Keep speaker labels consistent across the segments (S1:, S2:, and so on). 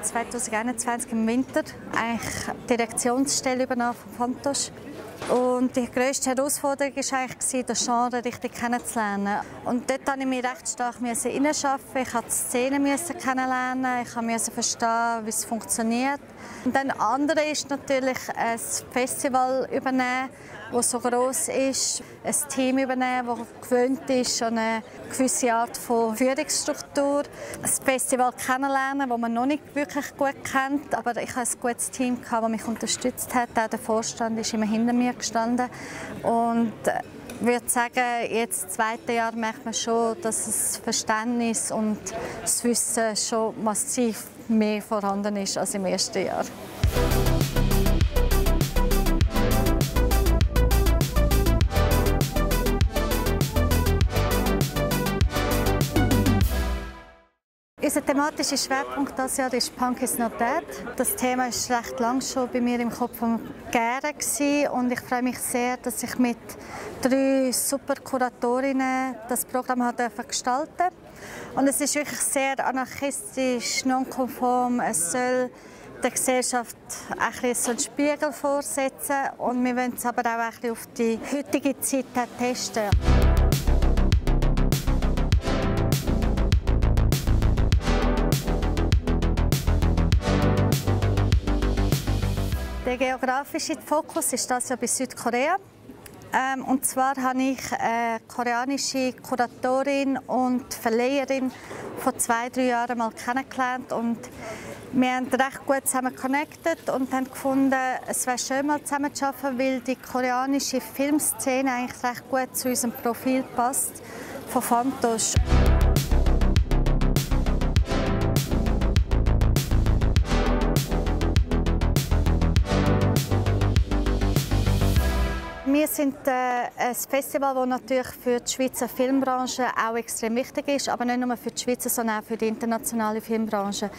S1: 2021 im Winter eigentlich die Direktionsstelle übernommen von Fantoche. Und die grösste Herausforderung war eigentlich, das Genre richtig kennenzulernen. Und dort musste ich mich recht stark hineinarbeiten. Ich musste die Szene kennenlernen, ich musste verstehen, wie es funktioniert. Und dann andere ist natürlich ein Festival übernehmen, das so gross ist, ein Team übernehmen, das gewöhnt ist an eine gewisse Art von Führungsstruktur. Ein Festival kennenlernen, das man noch nicht wirklich gut kennt, aber ich hatte ein gutes Team, das mich unterstützt hat. Auch der Vorstand ist immer hinter mir gestanden. Und ich würde sagen, jetzt im zweiten Jahr merkt man schon, dass das Verständnis und das Wissen schon massiv mehr vorhanden ist als im ersten Jahr. Unser thematischer Schwerpunkt dieses Jahr ist «Punk is not dead». Das Thema war recht lang schon bei mir im Kopf am Gären und ich freue mich sehr, dass ich mit 3 super Kuratorinnen das Programm gestalten durfte. Und es ist wirklich sehr anarchistisch, nonkonform. Es soll der Gesellschaft ein so einen Spiegel vorsetzen und wir wollen es aber auch ein bisschen auf die heutige Zeit testen. Der geografische Fokus ist das ja bei Südkorea. Und zwar habe ich eine koreanische Kuratorin und Verleiherin vor 2-3 Jahren mal kennengelernt. Und wir haben recht gut zusammen connected und haben gefunden, es wäre schön mal zusammen zu arbeiten, weil die koreanische Filmszene eigentlich recht gut zu unserem Profil passt von Fantoche. Wir sind ein Festival, das natürlich für die Schweizer Filmbranche auch extrem wichtig ist, aber nicht nur für die Schweizer, sondern auch für die internationale Filmbranche.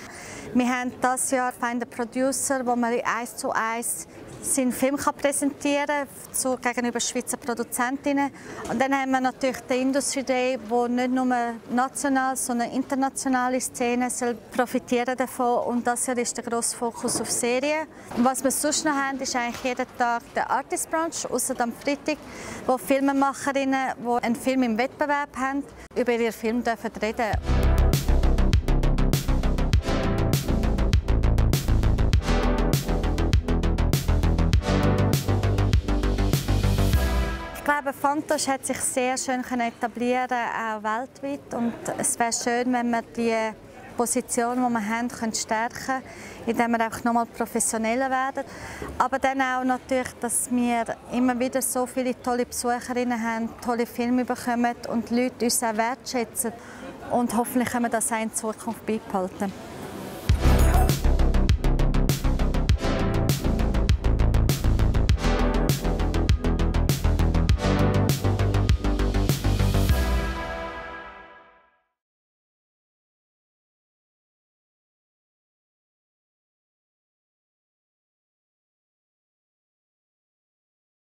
S1: Wir haben dieses Jahr «Find a Producer», wo man 1:1 seinen Film präsentieren kann gegenüber Schweizer Produzentinnen. Und dann haben wir natürlich den Industry Day, wo nicht nur national, sondern internationale Szenen profitieren davon. Und das Jahr ist der grosse Fokus auf Serien. Und was wir sonst noch haben, ist eigentlich jeden Tag der Artist Brunch, ausser am Freitag, wo Filmemacherinnen, die einen Film im Wettbewerb haben, über ihren Film reden dürfen. Ich glaube, Fantoche hat sich sehr schön etablieren, auch weltweit. Und es wäre schön, wenn wir die Position, die wir haben, stärken können, indem wir auch noch mal professioneller werden. Aber dann auch natürlich, dass wir immer wieder so viele tolle Besucherinnen haben, tolle Filme bekommen und die Leute uns auch wertschätzen. Und hoffentlich können wir das auch in Zukunft beibehalten.